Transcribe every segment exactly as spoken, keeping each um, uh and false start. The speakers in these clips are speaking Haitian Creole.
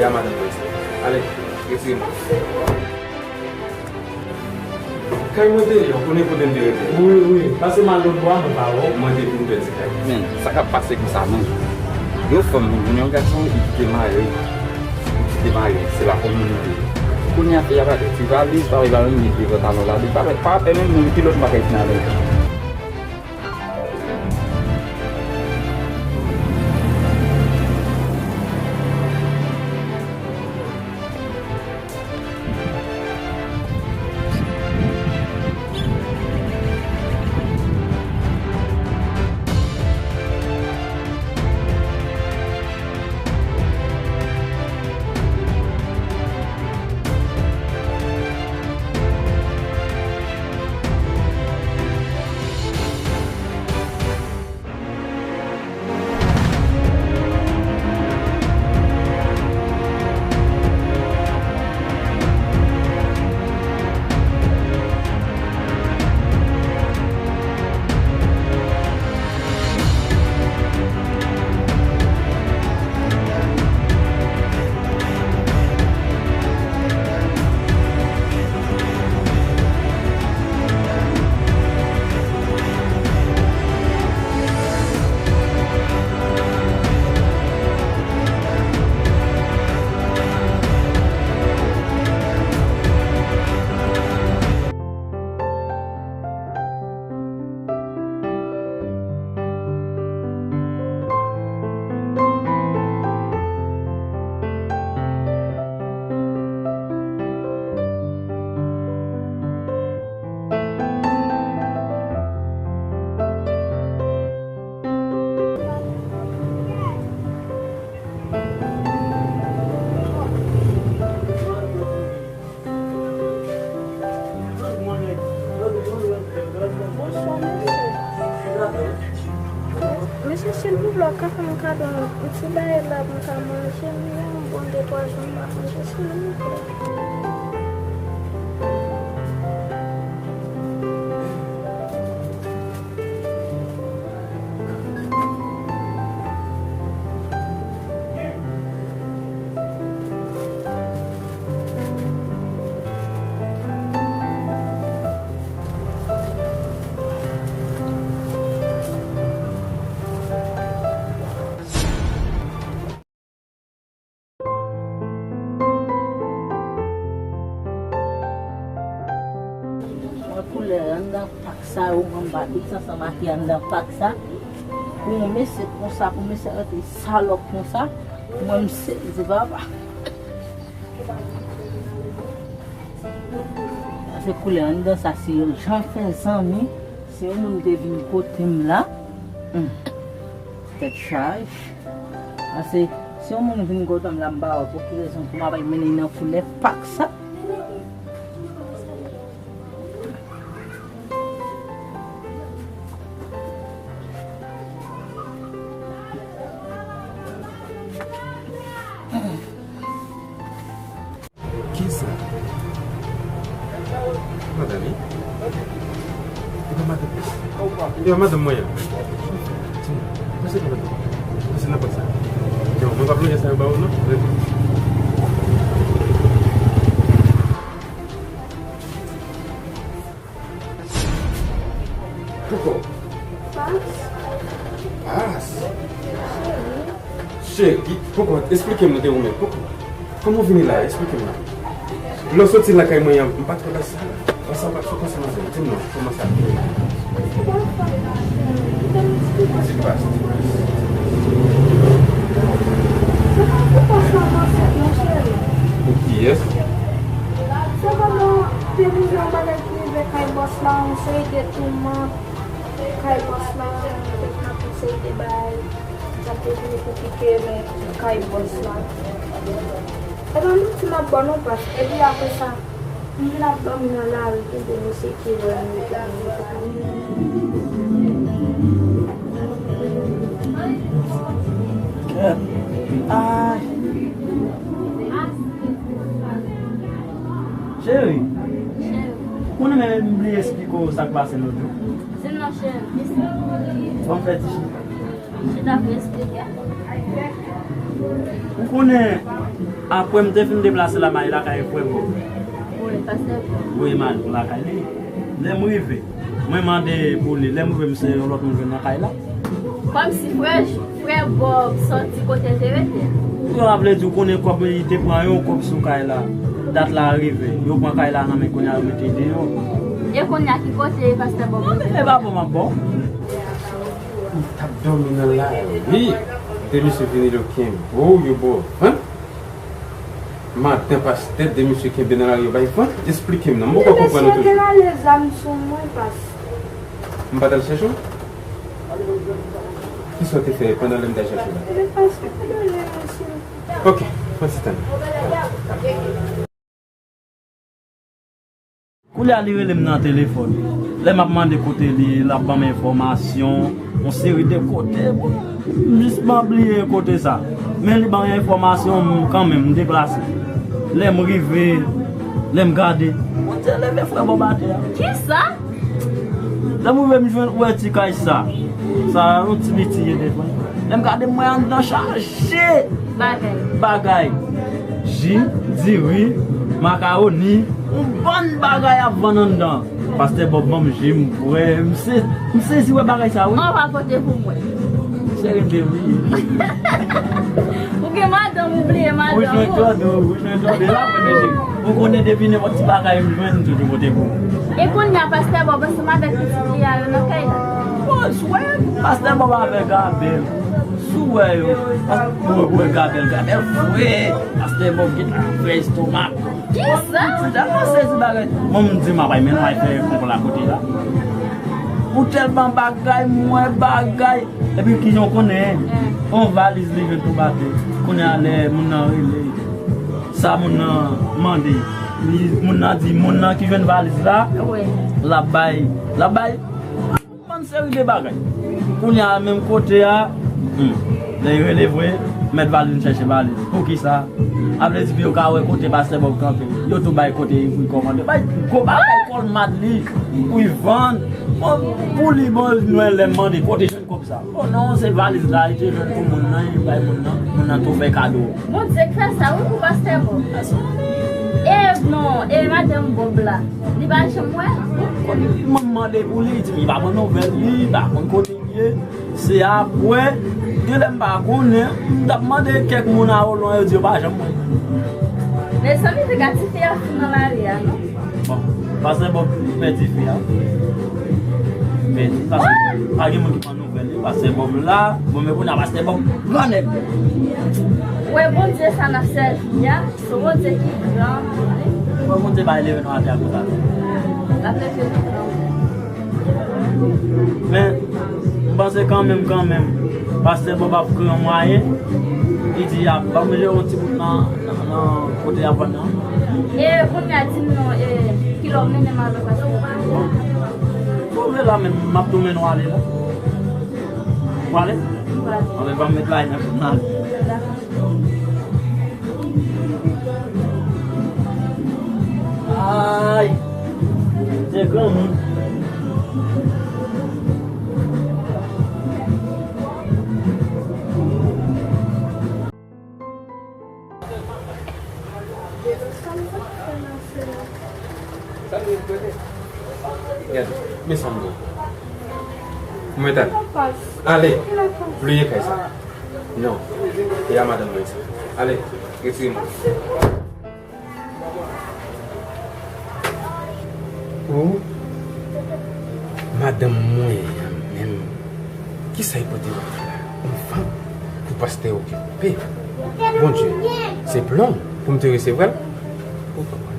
Ya madanm mwen sa. Ale, retire m. Kay mwen te ye, ou konnen kote m te rete. Wi, wi. Pase m al lòt bò a, mwen pa wè w. Mwen te vin pèdi kay. Men, sa k ap pase konsa menm? Yon fanm vin yon gason, li kite mari, li kite mari, se pa fanm moun li ye. Kounye a, fi a pa tèt, li pa li, pa li pa menm li devan talon la, li pa, pa pè menm, menm kilòt m pa kay fin avè l. Bonswa, mesye. Mesye, silvouplè, w ka fè m kado yon ti bagay la pou m ka manje? M gen yon bon de twa jou m pa manje, silvouplè. Mwen koulè anndan pak sa yo, mwen m pa tout sa sa make anndan pak sa. Pou yon mesye konsa, pou mesye rete salòp konsa, mwen m sezi papa. Sa se koulè anndan sa, se yon jan fè zanmi, se yon moun te vin kote m la. Hmm. Tèt chaje. Pase, si yon moun vin kote m la, m pa wè pou ki rezon pou m ap mennen nan koulè pak sa. Kisa? Madanm, wi. E pa madanm. E pa madanm mwen an. Pase nan pòt sa. Pase nan pòt sa. Yo, mwen p ap lonje sa yo ba ou, non. Rete. Poko. Pas. Pas. Cheri, poko, esplike m, nou te goumen. Poko. Kòman w vini la? Esplike m la. Lè w soti lakay mwen an, m pa t wè w la sa. Wè sa w pa t sou konsa, manzè. Di m non, kòman sa? Ti pas, ti pas. Pou kiyès? Se kòman te rive yon bagay ki rive kay bòs la, yon seri de toumant kay bòs la, te gen yon seri de bagay k ap devine pou kite men kay bòs la. E pa manti m ap ba w non, pas. Epi apre sa, m vin ap dòmi nan lari, tou de mesye ki wè m yo. Ay. Cheri, ou konnen menm m bliye esplike w sa k pase lòt jou. Di m non, cheri. Ban m fè ti chita. Chita pou esplike. Ou konnen, apre m te fin deplase la, m al lakay frè Bòb. Wi, pastè Bòb. Wi, m al lakay li. Lè m rive, mwen mande pou li. Lè m rive, m se yon lòt moun jwenn nan kay la. Kòmsi frè, frè Bòb sòti kote l te rete. Yo, a vle di, ou konnen kòb li te pran yon kòb sou kay la. Dat la rive. Yo pran kay la nan men, kounye a yo mete deyò. E kounye a ki kote pastè Bòb rete? E pa bon, m ap bon. Ou t ap dòmi nan lari. De mesye vini, yo kenbe w, yo ba w vant. Maten pastè, de mesye kenbe nan lari, yo bay vant. Esplike m non, m poko konprann ou toujou. Mesye te rale zam sou mwen, pastè. M pa t al chèche w? Kisa w te fè pandan lè m t al chèche w la? Ebyen, pastè, padone, mesye. Ok, pran ti tan. Kounye a li rele m nan telefòn. Lè m ap mande kote li ye, l ap ban m enfòmasyon, yon seri de kote. Bon, m jis ban bliye kote sa. Men li ban m enfòmasyon, m kanmenm, m deplase. Lè m rive, lè m gade, Bondye leve frè Bòb atè a. Kisa? Lè m rive, m jwenn, wè ti kay sa. Sa, yon ti biti ye devan. Lè m gade, m wè anndan chaje. Bagay. Bagay. Ji, diri, makawoni, yon bann bagay ap vann anndan. Pastè Bòb ban m je, m wè, m se-, m sezi wè bagay sa, wi. An, w ap vote pou mwen. Sere de wi. Ou gen madanm, ou bliye madanm ou. Ou jwenn tande, ou jwenn tande. La, mwen, mesye, ou konnen depi nenpòt ti bagay m jwenn, m toujou vote pou ou. E kounye a, pastè Bòb ansanm avèk pitit li a, yo nan kay la. Bon, swè, pastè Bòb avèk Abèl. Si w wè yo, pas-, ou wè Gabèl, Gabèl fre, pastè Bòb gentan fè estomak. Kisa? Ou tèlman sezi bagay. Mwen, m di m ap al mennen w al fè konpòl a kote la. Ou tèlman bagay, m wè bagay. Epi kijan w konnen, yon valiz li jwenn tou bate. Kounye a lè moun nan rele, sa moun nan mande, li, moun nan di, moun nan ki jwenn valiz la, wi, l ap bay, l ap bay. Bann seri de bagay. Kounye a, menm kote a, hmm, lè yo rele vre, mèt valiz vin chèche valiz. Poukisa? A vle di, pou yo ka wè kote pastè Bòb kanpe, yo tou bay kote li pou li kòmande. Bay gwo bagay, kòlmad li, pou li vann. Bon, pou li, bon, mwen lè m mande, kote jwenn kòb sa? Bon, non, se valiz la, li te jwenn pou moun nan, li bay moun nan, moun nan tou fè kado. Bondye k fè sa, wi, pou pastè Bòb. E non, e madanm Bòb la, li pa janm wè l. Kòm li, mwen mande pou li, li di m li pa pran nouvèl li, li pa konn kote l ye. Se apre, genlè m pa konnen, m t ap mande kèk moun a Olon, yo di yo pa janm wè l. Mezanmi, piga tifi a fin nan lari a, non? Bon, pastè Bòb pèdi fi a. Pèdi, paske pa gen moun ki pran nouvèl li. Pastè Bòb la, bon, men kounye a pastè Bòb gran nèg. Wè Bondye sa n ap sèvi a, se Bondye ki gran. Wè Bondye pa eleve nou atè a konsa. L ap leve nou gran. Men, m panse kanmenm, kanmenm, pastè Bòb ap kreye yon mwayen, li di y ap ban m jere yon ti bout nan, nan, nan kote y ap vann nan. E kounye a di m non, e, kilè w mennen m avè pastè Bòb? Bon, sove la menm, m ap tou mennen w ale la. Ou ale? Ou ale. Anben, ban m met la nan, nan. Ay! Se granmoun. Gade, men sa m di w. Mwen t ale. Ale, bliye kay sa. Non, e a madanm mwen sa. Ale, retire mwen. Oh, madanm mwen an menm. Kisa l pote la? Yon vant pou pastè okipe. Bondye, se plon pou m te resevwa l. Ou pa konnen.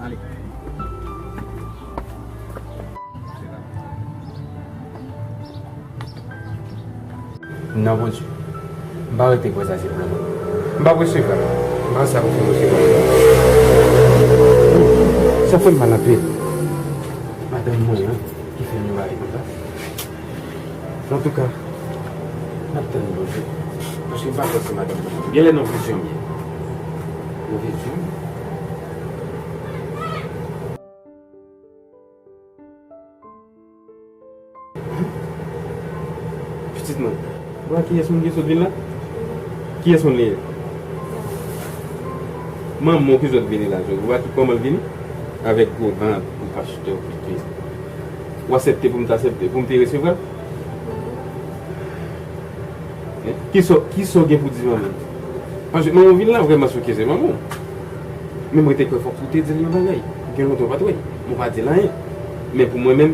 Ale. Non, Bondye. M pa rete kwè sa se plan. M p ap resevwa l. M pa sa pou fè m resevwa l. Sa fè m mal anpil. Madanm mwen an ki fè m yon bagay konsa. Antouka, n ap tann Bondye. Paske m pa kwè se madanm mwen. Genlè nan vizyon m ye. Nan vizyon m. Pitit mwen, ou wè kiyès moun ki sot vin la? Kiyès moun li ye? Manman w ki sot vini la, ou wè ki kòman l vini? Avèk gwo vant pou pastè w kite. Ou aksepte pou m te aksepte, pou m te resevwa l? Kisa, kisa w gen pou di manman m? Paske manman w vin la vrèman souke se manman w. Men mwen te kwè fòk ou te di l yon bagay. Gen lontan w pa t wè l. Mwen pa di l anyen. Men pou mwen menm,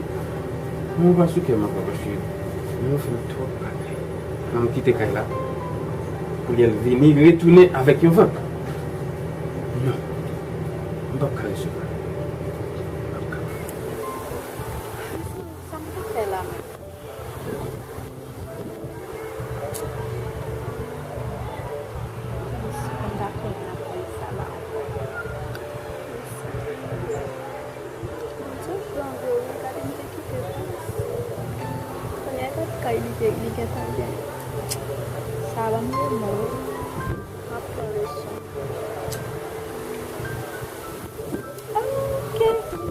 mwen pa sou kè m ankò paske nou fè m twòp bagay. Manman w kite kay la. Kounye a l vini retounen avèk yon vant. Non. M p ap ka resevwa. M p ap ka. Sa m pou fè la menm? Mwen pa konnen apre sa la ankò. Mwen sou plan vre wi, gade m te kite plis. Kounye a gad kay li te, li gentan gen. Sa ban m remò wi. M ap pran leson. Ok,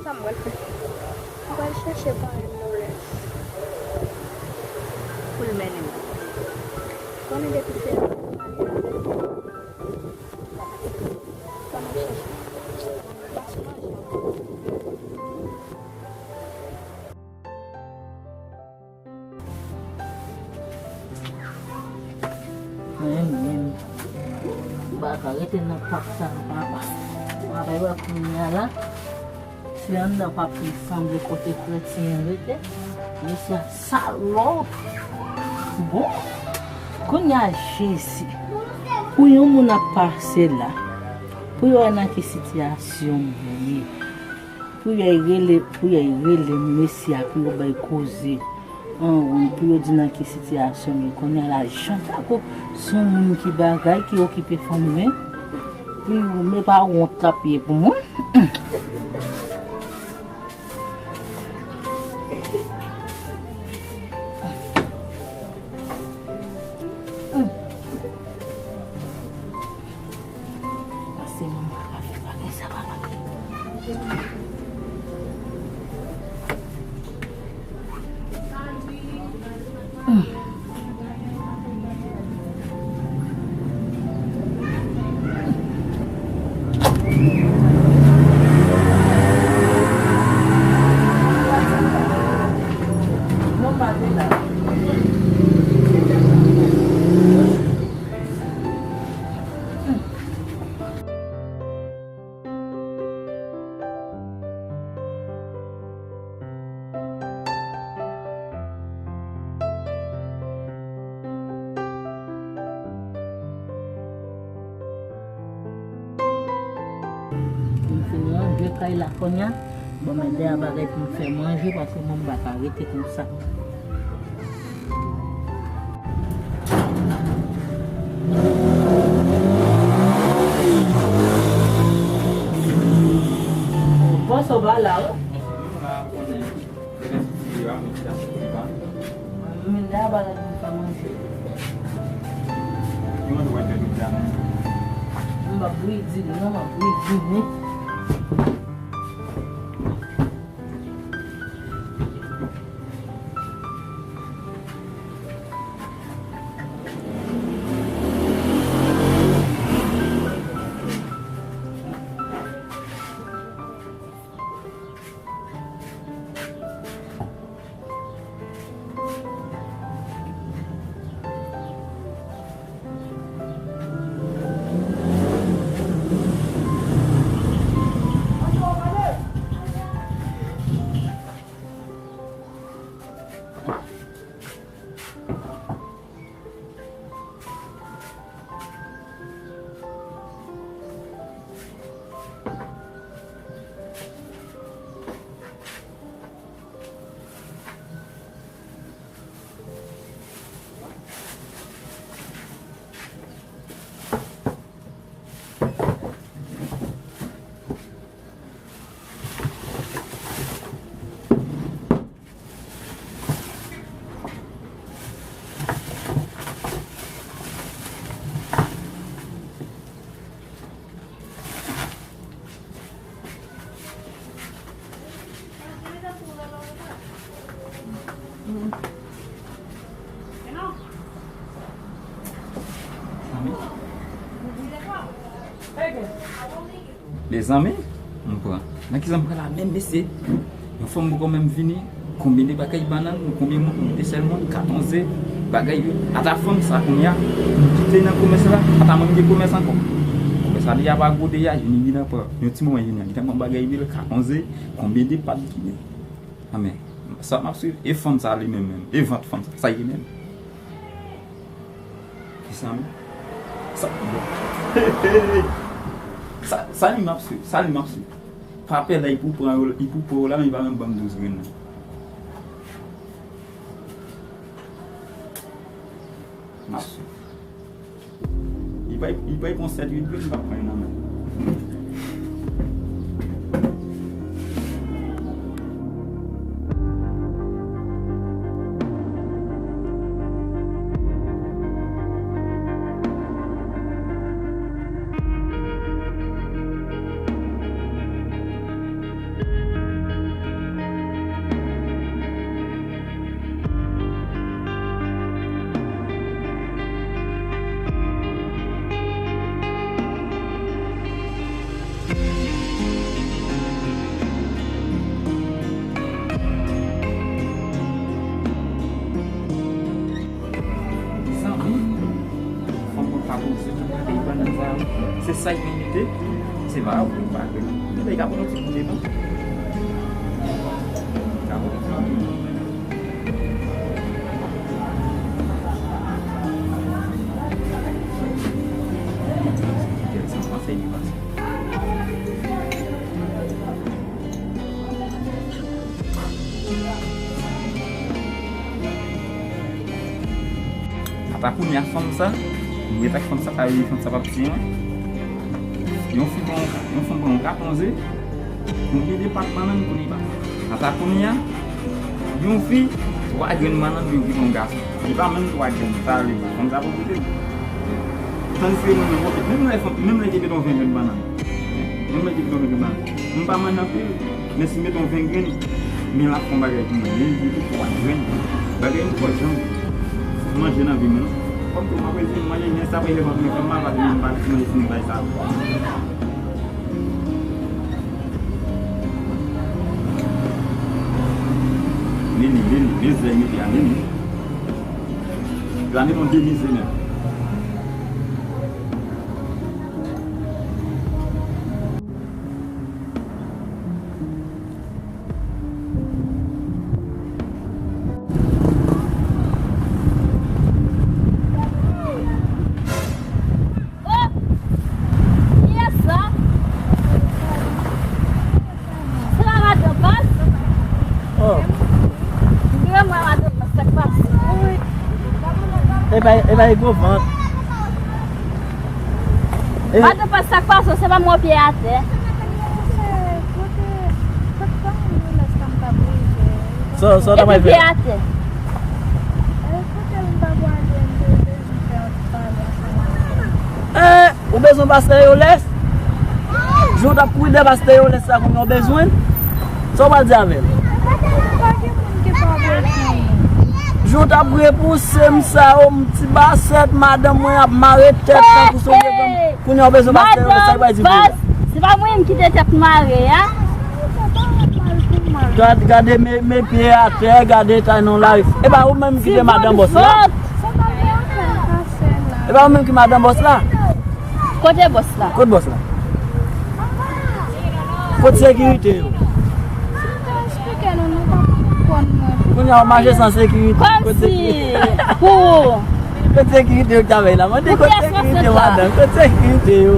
sa m pral fè. Mwen pral chèche parenn Knowles pou l mennen m. Konnen depi se sa m ap chèche. Mwen menm, m pa ka rete nan pak sa non papa. Papa, wè kounye a la, se anndan pak li sanble kote kretyen an rete. Mesye a salòp. Bon, kounye a Jezi, pou yon moun ap pase la, pou yo wè nan ki sitiyasyon m ye. Pou yo rele, pou yo rele mesye a, pou yo bay koze. An wi, pou yo di nan ki sitiyasyon m ye. Kounye a la, Jean Tako, se yon moun ki bagay, ki okipe fanmi mwen. Pou yo, men pa wont l ap ye pou mwen. Pase moun pa ka fè bagay sa, papa. M fin ranje kay la kounye a. Bon, men dèyè bagay pou m fè manje, paske mwen m pa ka rete konsa. Bòs ou pa la, wi. Men la bagay pou m fè manje. M ap bouyi di li non, m ap bouyi di li. Mezanmi, m pran. Nan kisa m pran la menm, mesye? Yon fanm poko menm vini. Konbyen de bagay bannann, konbyen moun, yon sèl moun, katonze, bagay yo. Ata fanm sa kounye a, m kite nan komès la, ata mwen m gen komès ankò. Komès la deja pa gode a, Jenny gentan pran. Yon ti moman Jenny gentan pran bagay li, katonze, konbyen de pat ki gen. A men, sa m ap swiv, e fanm sa li menm menm, e vant fanm sa, sa ye menm? Kisa menm? Sa, sa, sa li m ap swiv, sa li m ap swiv. Papè la, li pou pran yo, li pou pran yo la, men li pa menm ban m douz grenn nan. M ap swiv. Li bay, li bay pran sèt uit grenn, m p ap pran nan men. Zanmi, fanm mwen pa poze, m gade bannann sa yo. Se sa k merite. Se pa ou, pa ke. Li ka pran ti koute non. Li ka pran ti koute. Sa panse li pase. Ata kounye a fanm sa, m ret ak fanm sa, pa vle fanm sa p ap tiye mwen. Yon fi pran, yon fanm pran yon katonze, konbyen de pat bannann kounye a? Ata kounye a, yon fi, twa grenn bannann, yon fi pran yon gason. Li pa menm twa grenn, sa vle di, fanm sa poko koute. Tandiske mwen menm, oke, menm lè fanm, menm lè te met yon ven grenn bannann. Menm lè te met yon ven grenn bannann. M pa manje anpil, men si m met yon ven grenn, men l ap fè yon bagay pou mwen. Men li di tou twa grenn. Bagay m poko janm manje nan vi m non. Kòm tou m ap rete m manje, men sa pa rive vant mwen fè m mal, paske m pa manje fini bay sa. Nini, nini, men zè mete a nini. Yo a met yon demi ze menm. Oh! Kiyès sa? Se pa madan Bas? Oh. Mwen, mwen, madan Bas, sa k pase? Epa, epa, e gwo vant. E madan Bas, sa k pase? Se pa mwen pye atè. Sa, sa w ta pral fè? Epi pye atè. Eh, ou bezwen pastè Yolès? Jan w t ap kouri dèyè pastè Yolès la, kounye a w bezwen l? Sa w pral di avè l? Jan w t ap repouse m sa, o m ti basèt, madanm mwen ap mare tèt tankou se yon deganm. Kounye a w bezwen pastè Yolès, sa l pral di pou ou la? Se pa mwen menm ki te tèt mare a. Gad, gade, men, men pye atè, gade eta nan lari. E pa ou menm ki te madan bòs la? E pa ou menm ki madan bòs la? Kote bòs la? Kot bòs la? Kot sekirite yo? Kounye a w mache san sekirite. Kot sekirite? Kot sekirite yo k travay la? Mande kot sekirite yo, madanm. Kot sekirite yo?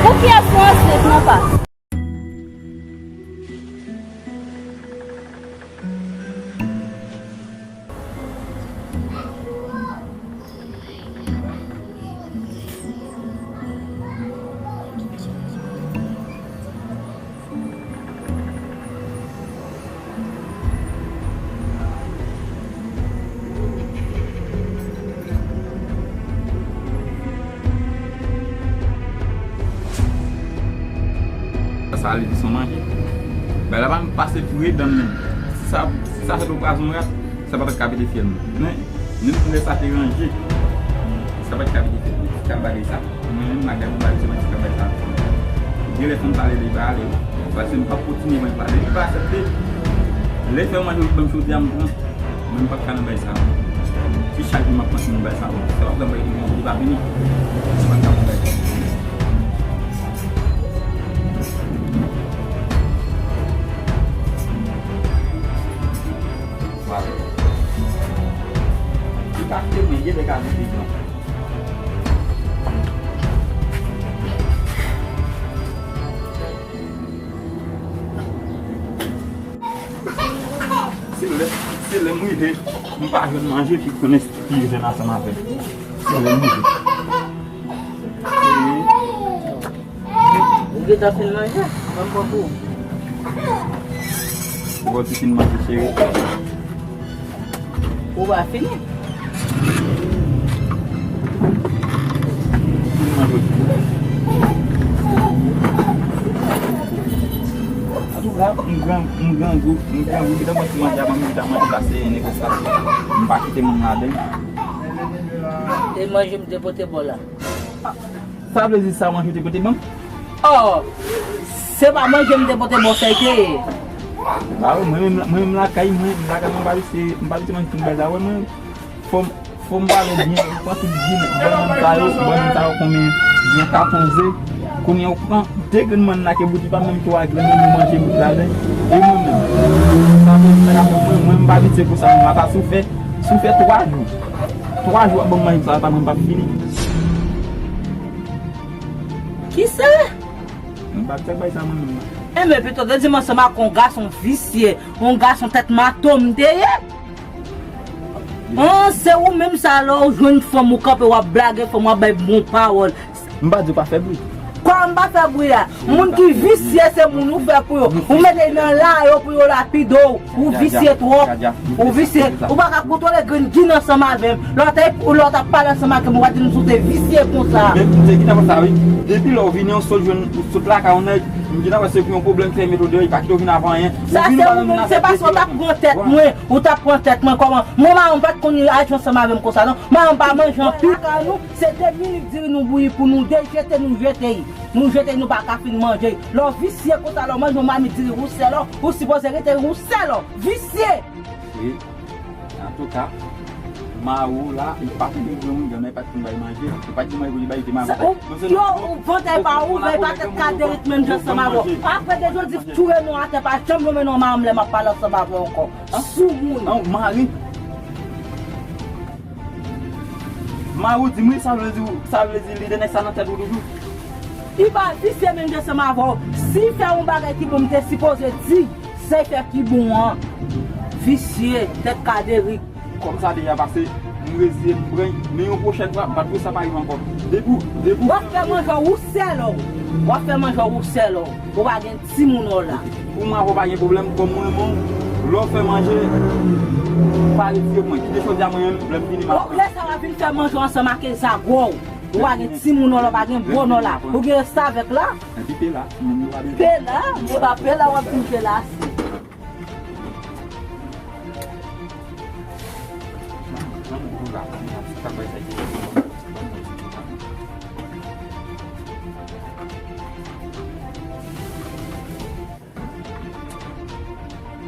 Pou kiyès nou ansent, non, pa? Sa li di son manje. Bagay la pa pase pou redan menm. Si sa, si sa sot nan pwazon rat, sa pa t ap ka pete fyèl mwen. Men, menm si lè sa te ranje, sa pa t ka pete fyèl mwen. K ap bay sa. Mwen menm, madanm mwen pa vle se mwen ki ap bay sa. Gen lè fò m pale, li pa ale. Paske m p ap kontinye mwen pale. Li pa aksepte. Lè fè manje, ou ban m choti a, m pran. Mwen, m p ap ka nan bay sa. Si chak jou m ap panse nan bay sa, sa p ap janm bay, li pa vini. M p ap ka nan bay sa. Vwala. Li pa fè mwen, gen lè ka vin vin non. Se lè, se lè m rive, m pa jwenn manje ki konnen ki jwenn ansanm avè m. Se lè m rive. Ou gentan fin manje? Ban m pran pou ou. Ou wè ti fin manje, cheri. Ou pa fini? Fin manje. Antouka, m gran, m grangou, m grangou, gentan pran ti manje a, ban m gentan manje pase negostasyon. M pa kite moun ladan. E manje m te pote ba w la. Sa vle di sa manje w te pote ban m? Oh, se pa manje m te pote ba w sa te ye. Ba wi, mwen menm, mwen menm lakay mwen, lakay mwen m pa vise, m pa vise manje tout bagay la, wè mwen, fò m, fò m pale byen, m pran tout byen, ban moun sa yo, ban moun sa yo konbyen, byen katòz, kounye a ou pran de grenn manna ke bout li pa menm twa grenn, ou manje bout la, e mwen menm, sa vle di sa ka fè mwen, mwen m pa abitye konsa non, apa si w fè, si w fè twa jou, twa jou ap ban m manje sa, pa mwen m p ap fini. Kisa? M pa t fè bay sa mwen menm non. Enben, pito te di m ansanm ak yon gason visye, yon gason tèt mato m te ye. An, se ou menm sa, lè w jwenn fanm ou kanpe, w ap blage fanm, w ap bay bon pawòl. M pa di w pa fè bri. Kòman m pa fè bri a? Moun ki visye, se moun ou fè pou yo. Ou mete nan la yo pou yo lapide w. Ou visye twòp. Ou visye. Ou pa ka kontwole grenn gin ansanm avè m. Lè w te, lè w t ap pale ansanm ak m, ou pa di m si w te visye konsa. Men m te gentan wè sa wi. Depi lè w vini, w sot jwenn, w sot lakay yon nèg, m gentan wè se pou yon pwoblèm ki fè yo mete w deyò, li pa kite w vin avè anyen. Sa se ou menm, se paske w t ap pran tèt mwen, ou t ap pran tèt mwen kòman? Mwen, manman m pa t konn aji ansanm avè m konsa non. Manman m pa manje anpil. Lakay nou, se de minit diri nou bouyi pou nou dejete, nou jete. Nou jete, nou pa ka fin manje. Lè w visye konsa, lè w manje yon mamit diri, ou sèl, ou sipoze rete, ou sèl, visye. Wi. Antouka, mari w la, li pa t gen granmoun, li pa t konn bay manje, li pa t gen manje pou li bay, li te mari. Yo, ou vantay pa ou, vantay pa tèt kaderik menm jan ansanm avè w. Apre de jodi, tchoure nou atè, pa janm nonmen non mari m lè m ap pale ansanm avè w ankò. Soumoun. An, mari. Mari w di m wi, sa vle di, sa vle di li de nèg sa nan tèt ou toujou? Li pa visye menm jan ansanm avè w. Si fè yon bagay ki bon, m te sipoze di sa l fè ki bon an. Visye, tèt kaderik. Kòm sa deja pase, m reziye m, m pran, men yon pwochèn fwa, m pa t vle sa pa rive ankò. Depi w, depi w. W ap fè manje w sèl, w ap fè manje w sèl, ou pa gen timoun w la. Pou mwen avè w pa gen pwoblèm, kòm mwen renmen w, lè w fè manje, pa retire pou mwen. Kite chòdyè a mwen menm, lè m fini m ap. Lè sa w ap vin fè manje w ansanm ak zagwè w. Ou pa gen timoun w la, ou pa gen bòn w la. Ou gen restavèk la. Epi pela, moun yo pa bezwen. Pela, e pa pela w ap di m pela se.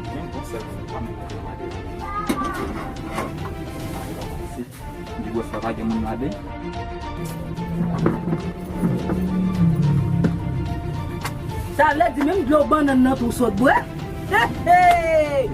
Gen konsèp, pa menm pou mande. Di bòs la pa gen moun ladan. Sa vle di menm dlo bannann nan tou sot bwè? Hey, hey!